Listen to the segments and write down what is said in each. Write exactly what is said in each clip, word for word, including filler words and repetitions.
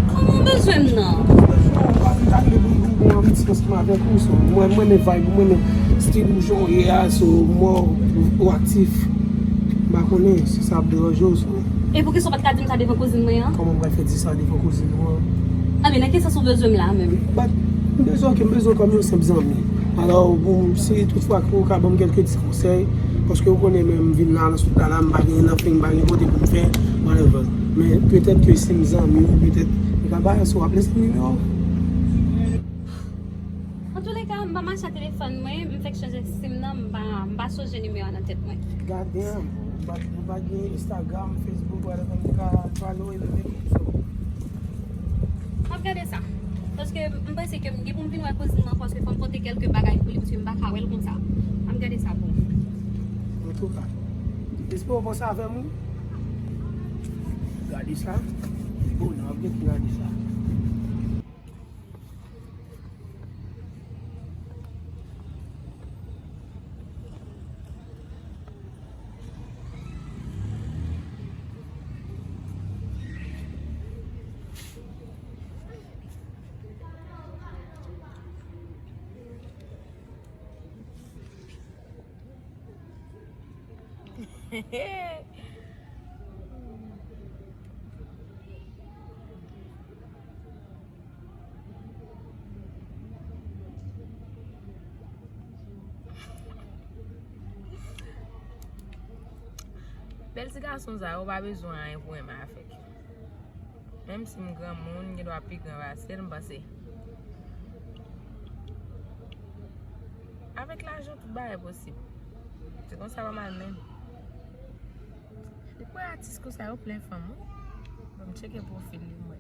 Kòman w bezwen m nan? Mwen, mwen renmen vibe, mwen renmen stil ou jan w ye a, so mò ou aktif. M pa konnen si sa ap deranje w, so. E poukisa w pa t ka di m sa devan kouzin mwen an? Kòman m pral fè di sa devan kouzin ou an? Anben, nan ki sans ou bezwen m la menm? But, m bezwen w, ke m bezwen w kòm yon senp zanmi. Alò, bon, si tout fwa ke ou ka ban m kèlke ti konsèy, paske ou konnen menm m vin la, nan sou la, m pa gen nothing, m pa gen kote pou m fè, whatever. Men petèt ke si m zanmi w, petèt, m ka bay, so w ap lese m nimewo w? Antouleka, m pa mache ak telefòn mwen, m fèk chanje sim nan, m pa, m pa sonje nimewo a nan tèt mwen. Gade, m pa, m pa gen Instagram, Facebook, whatever, m ka follow e m mete sou. M ap gade sa. Paske m panse ke m gen pou m vin wè kouzin mwen, paske fò m pote kèlke bagay pou li, paske m pa ka wè l konsa. M ap gade sa pou ou. Antouka, espere w panse avè m, wi. Gade sa. Bon, n ap gen pou gade sa. Bèl ti gason sa, ou pa bezwen anyen pou renmen avèk. Menm si m granmoun, m gen dwa pi gran pase l, m panse. Avèk lajan, tout bagay posib. Se konsa pa mal menm. Ou kwè atis konsa yo plen fanm, wi. Ban m tcheke pwofil li, m wè.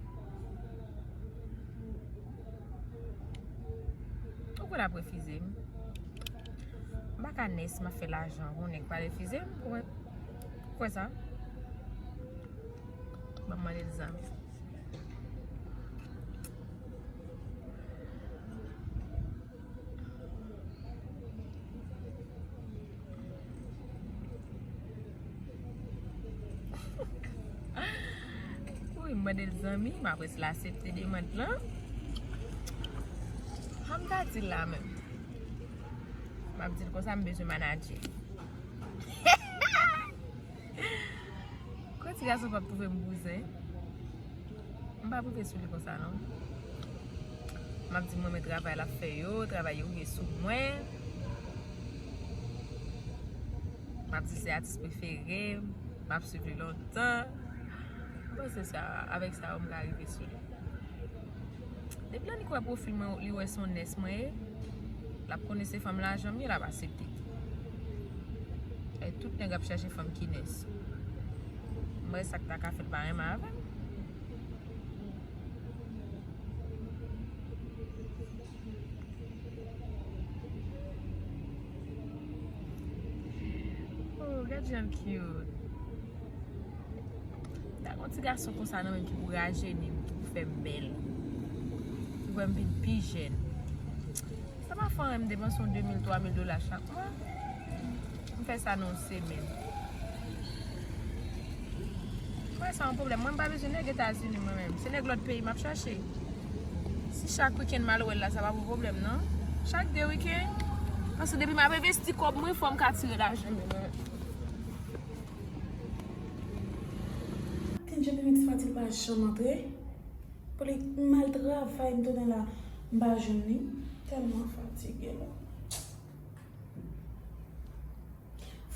Ou kwè l ap refize m? M pa ka nèg si m ap fè lajan pou nèg pa refize m. Ou kwè, ou kwè sa? Ban m mande l zanmi. M mande l zanmi m, apre sa l aksepte demann lan. Sa m ta di l la menm? M ap di l konsa m bezwen manadjè. Kwè ti gason p ap twouve m bouzen. M p ap rive sou li konsa non. M ap di mwen men travay l ap fè yo, travay yo rive sou mwen. M ap di se atis prefere m, m ap swiv li lontan. M panse sa, avèk sa yo m ka rive sou li. Depi lè li kwè pwofil mwen, li wè se yon nès mwen ye, l ap konnen se fanm lajan m ye, l ap aksepte. E tout nèg ap chèche fanm ki nès. M wè sa k ta ka fèt pa renmen avè m. Oh, gad jan l cute. Gad yon ti gason konsa nan menm ki pou rajeni m, ki pou fè m bèl, ki pou fè m vin pi jèn. Sa pa fè anyen m depanse yon de mil, twa mil dola chak mwa. M fè sa nan yon semèn. Mwen sa yon pwoblèm. Mwen m pa bezwen nèg Etazini mwen menm. Se nèg lòt peyi m ap chache. Si chak wikenn m al wè l la, sa pa pou pwoblèm non. Chak de wikenn. Paske depi m ap envesti kòb mwen, fò m ka tire lajan men mwen. Ten J P Mix Fatil pa janm antre. Pou li m al travay, m tounen la, m pa jwenn li. Tèlman fatige la.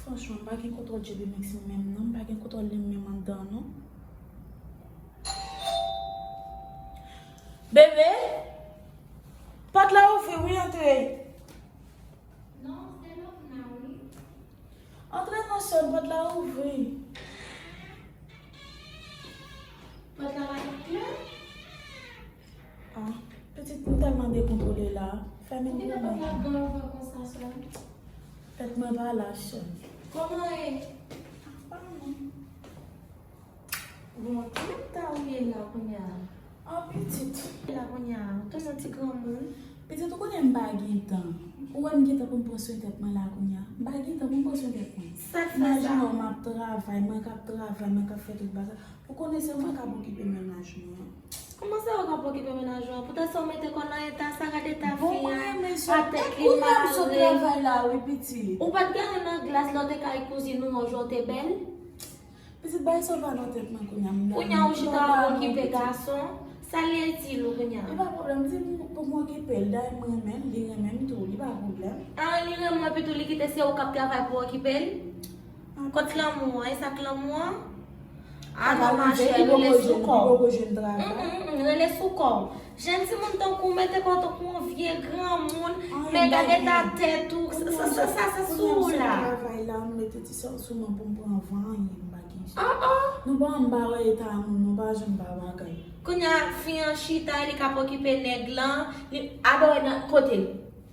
Franchman, m pa gen kontwòl J P Mix menm non, m pa gen kontwòl li menm anndan non. Bebe, pòt la ouvri wi, antre. Non, se Lovna wi. Antre non sè m, pòt la ouvri. Pòt la pa gen kle? Ah, pitit m tèlman dekontwole la. Fèmen pou mwen. Ou gentan pòt la ouvè konsa sè m? Tèt mwen pa la sè m. Kòman e? Ah, pa non. Bon, ki eta ou ye la kounye a? Ah, pitit. La kounye a, ou tounen ti granmoun. Pitit, ou konnen m pa gen tan. Ou wè m gen tan pou m pran swen tèt mwen la kounye a. M pa gen tan pou m pran swen tèt mwen. Sa k fè sa? Imajine w, m ap travay, mwen k ap travay, mwen k ap fè tout bagay. Ou konnen se mwen k ap okipe mennaj mwen an. Kòman se ou k ap okipe mennaj ou an? Poutan se ou mete kò nan eta sa, gade eta fi a, atèt li mare. Bon, mwen renmen sa. Kounye a m sot travay la wi, pitit. Ou pa t gen anyen nan glas lè w te kay kouzin ou an, jan w te bèl? Pitit, bay sa w pa nan tèt mwen kounye a, m la. Kounye a ou chita w ap okipe gason, sa l itil ou kounye a? E pa pwoblèm, di m pou m okipe l, dayè m renmen l, li renmen m tou, li pa pwoblèm. Ah, li renmen w epi tou li kite se ou k ap travay pou okipe l? Kot lanmou an, e sa k lanmou an? Ah non, machè, rele sou kò w. Li poko jwenn travay. Mm, mm, mm, rele sou kò w. Jèn timoun tankou w, mete kò w tankou yon vye granmoun, men gade eta tèt ou, sa, sa, sa, sa, sa sou ou la. Kounye a m sot travay la, m mete ti sansouman pou m pran van, anyen m pa gen. Ah, ah. Nou pa, m pa wè eta moun, nou pa janm pa bagay. Kounye a, fi an chita, li k ap okipe nèg lan, li adore nan kote l.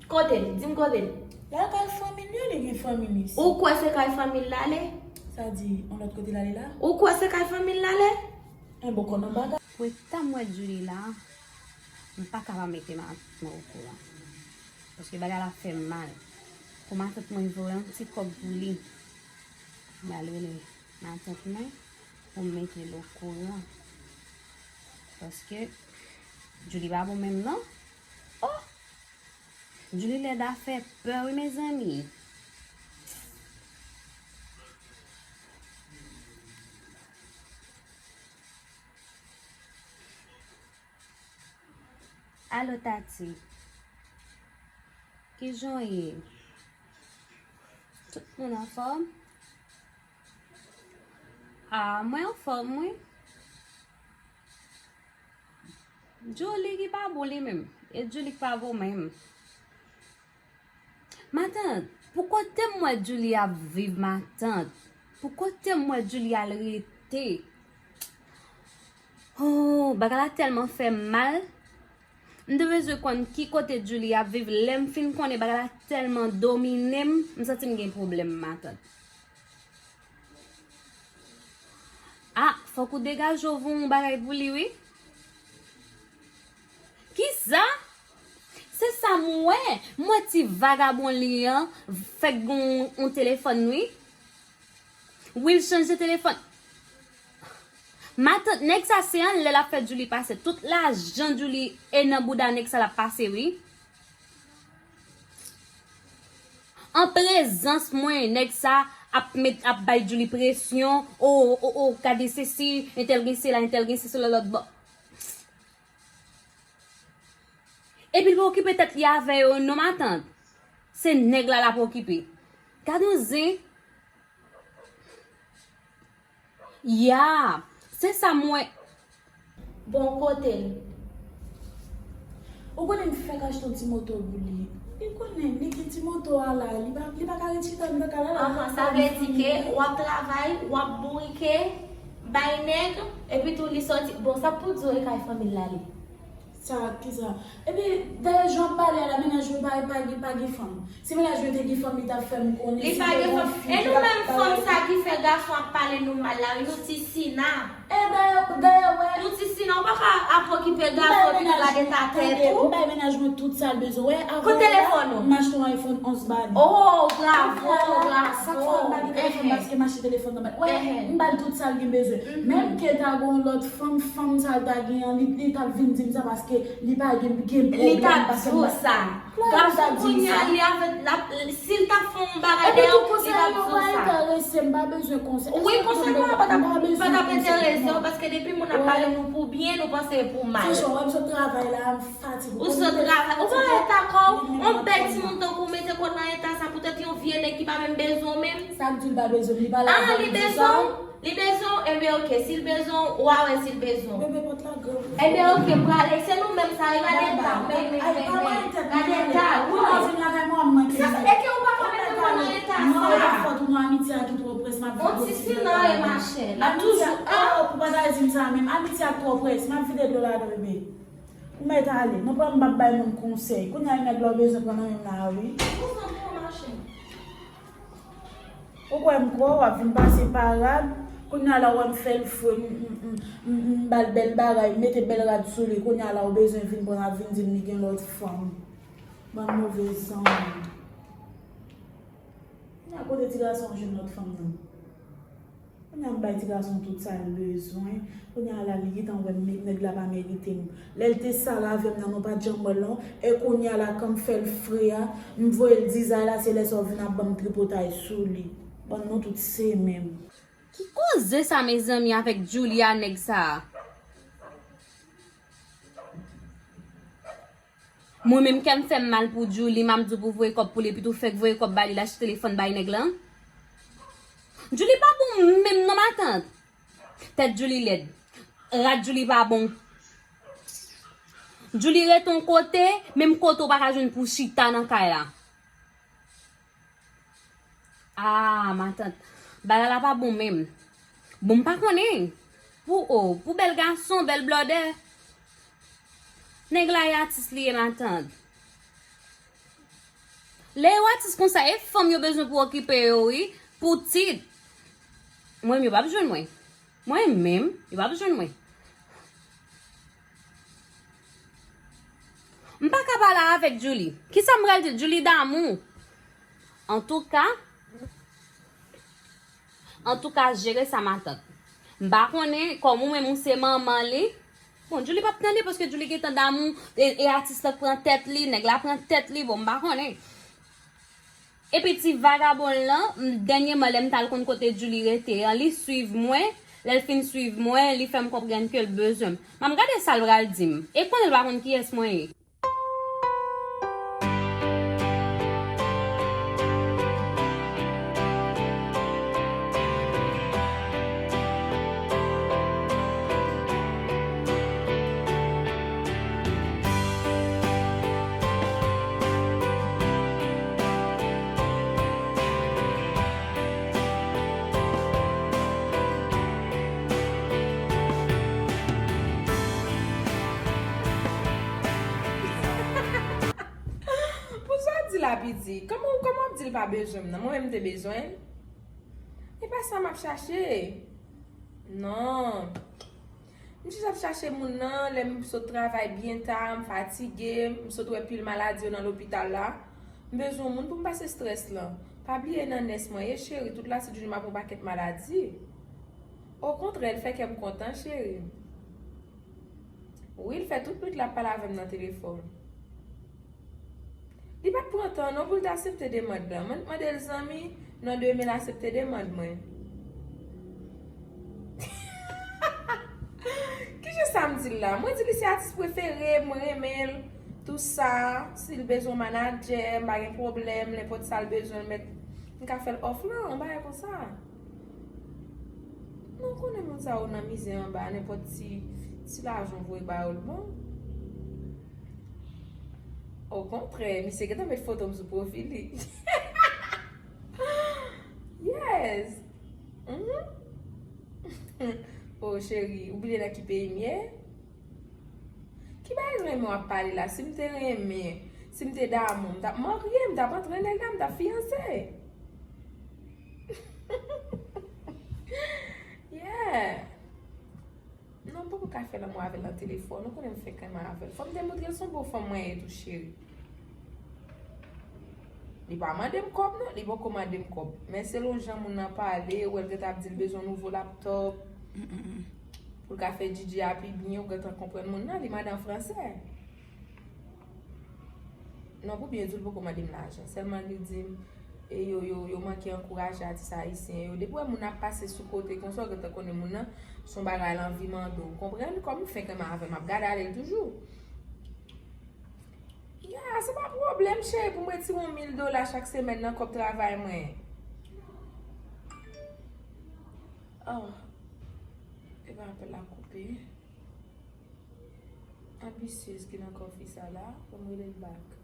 Kote l? Di m kote l. L al kay fanmi l, li gen fanmi l isi. Ou kwè se kay fanmi l l ale? Sa di, yon lòt kote l ale la? Ou kwè se kay fanmi l l ale? En bon, konnen bagay. Pou eta m wè Djouly la, m pa ka pa mete matant mwen okouran. Paske bagay la fè m mal. Pou matant mwen voye yon ti kòb pou li. Mwen al rele matant mwen pou m mete l okouran. Paske Djouly pa bon menm non. Oh! Djouly lèd a fè pè wi mezanmi. Alo Tati. Kijan w ye? Tout moun anfòm? Ah, mwen anfòm wi. Djouly ki pa bon li menm. E Djouly ki pa bon menm. Matant, pou kote m wè Djouly ap viv, matant? Pou kote m wè Djouly al rete? Oh, bagay la tèlman fè m mal. M te bezwen konn ki kote Djouly ap viv. Lè m fin konnen bagay la tèlman domine m, m santi m gen pwoblèm, matant. Ah, fòk ou degaje w voye yon bagay pou li wi. Kisa? Se sa m wè. M wè ti vagabon li an fèk gen yon, yon telefòn wi. Wi, l chanje telefòn. Matant, nèg sa se anlè l ap fè Djouly pase. Tout lajan Djouly e nan bouda nèg sa l ap pase, wi. An prezans mwen, nèg sa ap met, ap bay Djouly presyon. O, o, o, gade sesi, entèl gen sela, entèl gen sesi, lòt bò. Epi l pa okipe tèt li avè yo, non, matant. Se nèg la l ap okipe. Gade yon zen. Ya, se sa m wè. Bon, kote l? Ou konnen m fèk achte yon ti moto pou li. Li konnen, li gen ti moto a la, li pa, li pa ka ret chita anndan kay la. Ahan, sa vle di ke w ap travay, w ap bourike, bay nèg, epi tou li sòti. Bon, sa pou di w e kay fanmi l l ale. Sa, kisa? Epi, dayè, jan w ap pale a la, mennaj mwen pa, pa, pa gen fanm. Si mennaj mwen te gen fanm, li t ap fè m konnen. Li pa gen fanm. E nou menm fanm sa ki fè gason ap pale nou mal la, wi, nou ti Sina. E dayè, dayè, wè. Nou ti Sina, ou pa ka ap okipe gason epi tou gade ta tèt ou. M bay mennaj mwen tout sa l bezwen, wè. Kote telefòn ou? M achte yon iPhone onz ba li. Oh, bravo, bravo. Sa k fè m pa gen telefòn, paske m achte telefòn nan ba l. Wè, m ba l tout sa l gen bezwen. Menm ke ta gen yon lòt fanm, fanm sa l ta gen an, li, li t ap vin di m sa paske li pa gen, gen pwoblèm, paske m pa. Li t ap di w sa. Gason kounye a, li avè, l ap, si l t ap fè yon bagay dèyè w, li t ap di w sa. Epi tou konsèy yo pa enterese m, m pa bezwen konsèy. Wi, konsèy pa, pa t ap, pa t ap enterese w, paske depi moun ap pale nou pou byen, nou panse e pou mal. Franchman, wè m sot travay la, m fatige. Ou sot travay, ou pa eta kò w, yon bèl timoun tankou w mete kò w nan eta sa, poutèt yon vye nèg ki pa menm bezwen w menm. Sa k di l pa bezwen m, li pale avè m, li di sa. Li bezwen w, enben oke, si l bezwen w, w a wè si l bezwen w. Bebe, pòt la gran. Enben oke, m prale, se nou menm sa, regade eta, men, men, men, men, gade eta, wi. Ou pa vin lakay mwen, mwen ki. Sa, e ke ou pa ka mete mwen nan eta sa. Non, e pa fòt ou non, amitye a ki twò près, m ap vide. On ti sinan e machè, l ap toujou, ah. Ou pa ta di m sa menm, amitye a twò près, m ap vide dlo ladan, bebe. Ou mèt ale, non, pran m p ap bay moun konsèy. Kounye a, nèg la w bezwen pran nan men m la, wi. Ou santi w machè. Ou kwè m kwè w, w ap vin pase parad. Kounye a la, w ap fè l fre, m, m, m, m, m ba l bèl bagay, m mete bèl rad sou li. Kounye a la, ou bezwen vin pran, ap vin di m li gen lòt fanm. Bann move zanmi. Kounye a, kote ti gason an jwenn lòt fanm nan? Kounye a, m bay ti gason tout sa l bezwen. Kounye a la, li gentan wè m, nèg la pa merite m. Lè l te sal avè m nan, nou pa t janm wè l non. E kounye a la, kan m fè l fre a, m voye l dizay la, se lè sa w vin ap ban m tripotay sou li. Bann nou tout se menm. Ki koze sa, mezanmi, avèk Djouly a, nèg sa a? Mwen menm, kè m fè m mal pou Djouly, m ap di w pou voye kòb pou li, epi tou fèk voye kòb ba li, l achte telefòn bay nèg lan. Djouly pa bon menm non, matant. Tèt Djouly lèd. Rad Djouly pa bon. Djouly rete yon kote, menm kote w pa ka jwenn pou w chita nan kay la. Ah, matant. Bagay la pa bon menm. Bon, m pa konnen. Pou, o, pou bèl gason, bèl blòdè. Nèg la e atis li ye, matant. Lè yo atis konsa, e fanm yo bezwen pou okipe yo, wi. Pou tit. Mwen, yo p ap jwenn mwen. Mwen menm, yo p ap jwenn mwen. M pa ka pale avèk Djouly. Kisa m pral di l? Djouly damou. Antouka, antouka, jere sa, matant. M pa konnen, kòm ou menm ou se manman li. Bon, Djouly p ap tande paske Djouly gentan damou, e, e atis la pran tèt li, nèg la pran tèt li, bon, m pa konnen. Epi ti vagabon lan, m, dènyèman, lè m t al konn kote Djouly rete an, li swiv mwen. Lè l fin swiv mwen, li fè m konprann ke l bezwen m. M ap gade sa l pral di m. E konnen l pa konn kiyès mwen ye. Pou sa w di la, piti? Kòman, kòman w ap di l pa bezwen m nan? Mwen menm m te bezwen l. E pa sa m ap chache. Non. M chita ap chache moun nan, lè m sot travay byen ta, m fatige, m sot wè pil maladi yo nan lopital la. M bezwen yon moun pou m pase estrès lan. Pa bliye nan nès mwen ye, cheri, tout lasit jounen m ap wè yon pakèt maladi. Okontrè, l fè kè m kontan, cheri. Wi, l fè tout nwit l ap pale avè m nan telefòn. Li pa t pran tan non pou l t aksepte demann lan. Mwen t mande l, zanmi, nan demen l aksepte demann mwen. Kijan sa m di l la? Mwen di li se atis prefere m, mwen renmen l, tou sa. Si l bezwen manadjè, m pa gen pwoblèm, nenpòt sa l bezwen, l mèt, m ka fè l òf lan, yon bagay konsa. Non, konnen moun sa yo nan mizè anba, nenpòt ti, ti lajan voye ba yo l bon. Okontrè, misye gentan met foto m sou pwofil li. Yes. Mhm. Oh, cheri, ou bliye nan ki peyi m ye? Ki bagay renmen w ap pale la? Si m te renmen, si m te damou, m t ap marye, m t ap antre nèg la, m t ap fiyanse. Yeah. Non, m poko ka fè lanmou avè l nan telefòn. Ou konnen m fenk renmen avè l. Fò m te montre l se yon bon fanm mwen ye tou, cheri. Li pa mande m kòb, non. Li poko mande m kòb. Men selon jan moun nan pale, ou wè l gentan ap di l bezwen yon nouvo laptòp. Pou l ka fè DJ a pi byen, ou gentan konprann moun nan, li mande an fransè. Non, pou byen di w, li poko mande m lajan. Sèlman li di m, e yo, yo, yo manke ankouraje atis ayisyen yo. Depi w wè moun ap pase sou kote konsa, ou gentan konnen moun nan, se yon bagay l anvi mande w. Konprann? Kòm m fenk renmen avè l, m ap gade ale l toujou. Ya, se pa pwoblèm, cheri, pou m retire yon mil dola chak semèn nan kòb travay mwen. Oh, epa apèl la koupe. Anbisyez ki nan kò fi sa la, fò m rele l back.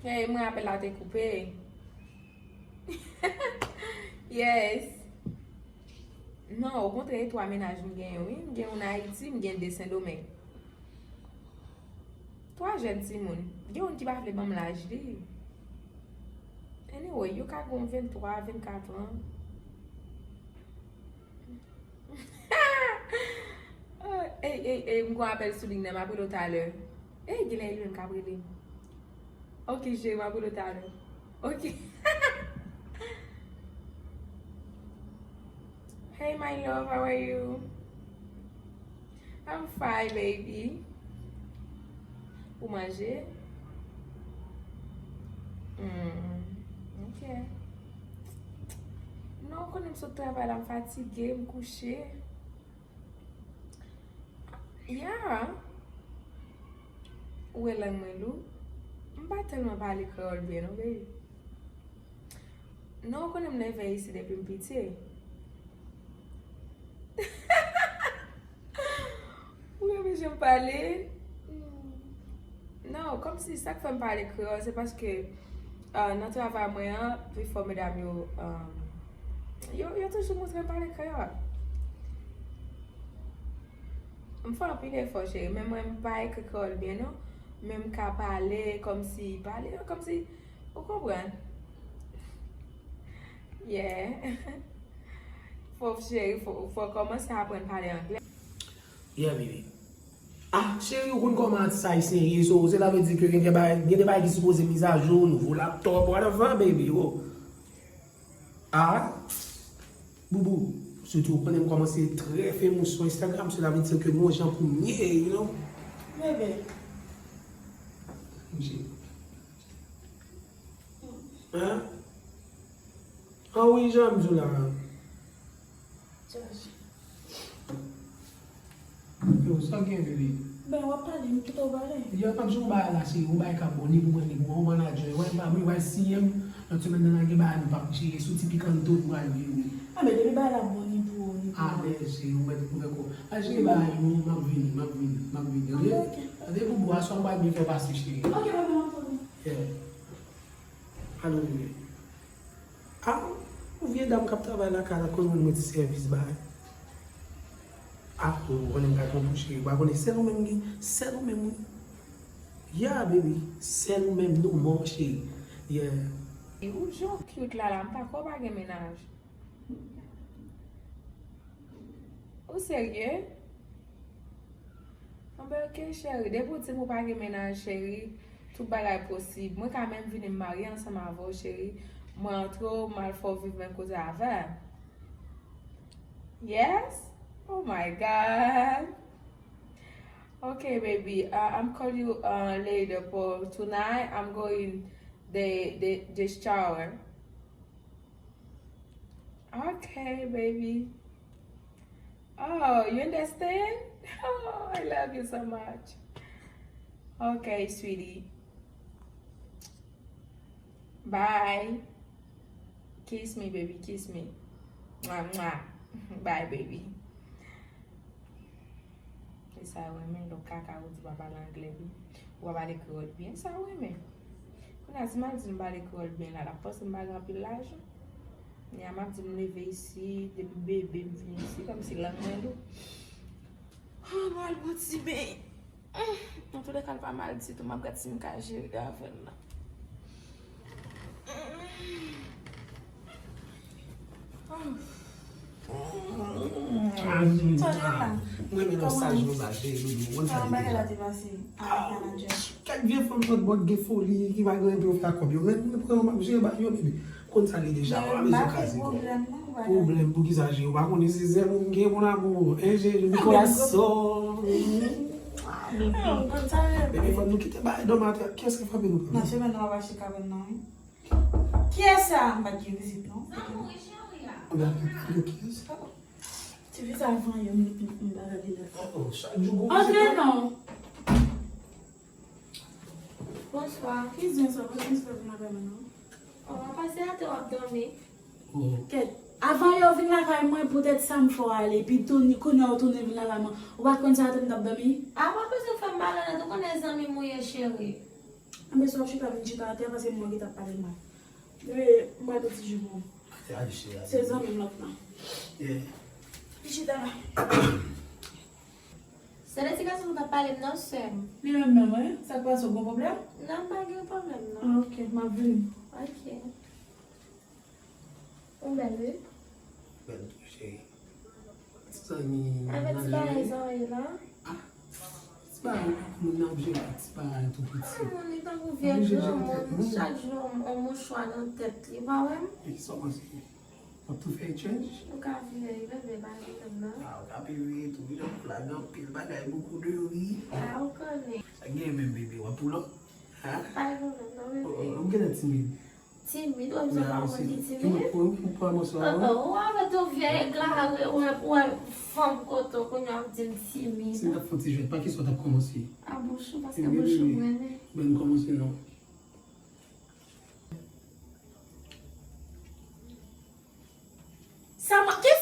Hey, mwen apèl la te koupe. Yes. Non, okontrè, e twa mennaj m genyen, wi. M gen youn Ayiti, m gen de Sendomeng. Twa jèn timoun. Gen youn ki pa vle ban m laj li. Anyway, yo ka gen vennntwa, vennkat an. Ey, ey, ey, m gon apèl sou liy nan, m ap rele w talè. Ey, genlè e li menm k ap rele m. Ok, cheri, m ap rele w talè. Ok. Hey, my love, how are you? I'm fine, baby. Ou manje? Hmm, ok. Non, ou konnen m sot travay la, m fatige, m kouche. Ya. Ou wè lang mwen lou? M pa tèlman pale kreyòl byen non, baby. Non, ou konnen m nève isi depi m piti. Ou renmen jan m pale? Non, kòmsi sa k fè m pale kreyòl, se paske, ah, nan travay mwen an, pifò medam yo, ah, yo, yo toujou montre m pale kreyòl. M fè anpil efò, cheri, men mwen m pa ekri kreyòl byen, non. Men m ka pale kòmsi, pale kòmsi, ou konprann? Yeah. Fò, cheri, fò, fò kòmanse aprann pale anglè. Yeah, baby. Ah, cheri, ou konn kòman atis ayisyen ye, so, sela vle di ke gen de bagay, gen de bagay ki sipoze mizajou, nouvo laptop, whatever, baby, oh. Ah, Boubou, sitou ou konnen m kòmanse trè famous sou Instagram, sela vle di ke m yon jan pou m ye, you know? Bebe. Hein? Ah wi, jan m di w la. Yo, sa w gen, bebe? Ben, w ap pale, m kite w pale. Yo, m ap di w yon bagay la, se yon bagay k ap bon, ni pou mwen, ni pou mwen, yon manadjè. Wè, m pa, wi, w al siyen m, lòt semèn nan, gen bagay nou p ap jere, sou ti pikanto nou pral vire. Ah, men depi bagay la bon, ni pou ou, ni pou mwen. Ah, men se ou mèt pou mwen ko. Al jere bagay nou, m ap vini, m ap vini, m ap vini, ok? Ok, ok. Tande pou bwa, sa w pral byen fè pase, cheri. Ok, bebe, m ap vini. Yeah. Alo, bebe. Ah, yon vye dam k ap travay lakay la konn rann mwen ti sèvis bay. Ah, ou konnen m ka konn pou cheri, ou pa konnen sèl ou menm gen, sèl ou menm wi. Yeah, baby, sèl ou menm, no more, cheri. Yeah. E ou jan w cute la la, m pa kwè w pa gen mennaj. Ou serye? Anben, ok, cheri. Depi w di m ou pa gen mennaj, cheri, Tout bagay posib. Mwen ka menm vini m marye ansanm avè w, cheri. Mwen antre w, m al fè w viv menm kote avè m. Yes? Oh my God. Okay, baby. Uh, I'm call you uh, later for tonight. I'm going the the the shower. Okay, baby. Oh, you understand? Oh, I love you so much. Okay, sweetie. Bye. Kiss me, baby, kiss me. Mwah, mwah. Bye, baby. E sa yo renmen, lòt kaka ou di pa pale anglè byen. Ou pa pale kreyòl byen, sa yo renmen. Kounye a, si m al di m pale kreyòl byen la, l ap panse m pa gen anpil lajan. Kounye a, m ap di m leve isi, depi bebe m vin isi, kòmsi lang mwen lou. Oh, m al pran ti beny. Antoulèka, l pa mal ditou. M ap gad si m ka jere avè l la. Tande la. Mwen menm nan saj nou ba jere nou, nou konn sa li deja. Kèk vye fanm sòt bòt gen foli ki pa gen anyen pou yo fè ak kòb yo. Men mwen pran yo, m ap jere ba yo, bebe. Konn sa li deja, w ap bezwen kraze kò. Pwoblèm pou ki sa jere? Ou pa konnen se zèl ou m gen, mon amour. Hein, jere mi corazón. Bebe, fò nou kite bagay dòmi atè. Kiyès ki frape nou? Nan semèn nan, w ap achte kabann nan, wi. Kiyès sa? M pa t gen vizit, non. Anba, anba, kiyès? Ti fi sa vanyan, m, m, m pa gade lè. Oh, oh, chak jou gon vizit. Antre non. Bonswa. Ki zen sa? Poukisa w vin lakay mwen non? Oh, w ap pase atè, w ap dòmi. Oh. Kèt. Avan yo vin lakay mwen, poutèt sa m fè w ale. Epi tou, kounye a w tounen vin lakay mwen. Ou pa t konn se atè m t ap dòmi? A, w pa bezwen fè m malonèt, ou konnen zanmi m ou ye, cheri. Anben, si w ap chita, vin chita atè, paske m wè w gentan ap pale mal. Bebe, m pral pran ti ji pou ou. Atè, al chita. Se zanmi m lòt lan. Yeah. Vin chita la. Se de ti gason ki t ap pale m nan, sè m. Li menm menm, wi? Sa k pase, w gen pwoblèm? Non, m pa gen pwoblèm, non. Ah, ok, m ap vini. Ok. Ou bèl, wi. Bèl tou, cheri. Ti zanmi. Avèk ti bagay sa w ye la. Ah, ti bagay, moun nan ap jere ak ti bagay tou piti. Ah, moun li tankou vye granmoun. Chak jou, on, on mouchwa nan tèt li, pa wè m? E kisa w panse? W ap tou fè change? Ou ka vire, bebe, pa gen pwoblèm, non. Ah, ou ka vire tou, wi, jan pou la gen anpil bagay, beaucoup de riz. Ah, ou konnen. Sa gen menm, bebe, w ap pull up? Hein? Pa gen pwoblèm, non, bebe. Oh, oh, ou genlè timid. Timid, ou menm sa pa konn li timid? Ou, ou, ou pa mwen sa, hein? Oh, oh, ou avèk yon vye egare, ou wè, ou wè fanm kote w, kounye a w ap di m timid. Si n t ap fè yon ti jwèt, pa kisa w t ap kòmanse? A bouch ou, paske bouch ou m renmen. Ben, n kòmanse non. Sa mwen, ki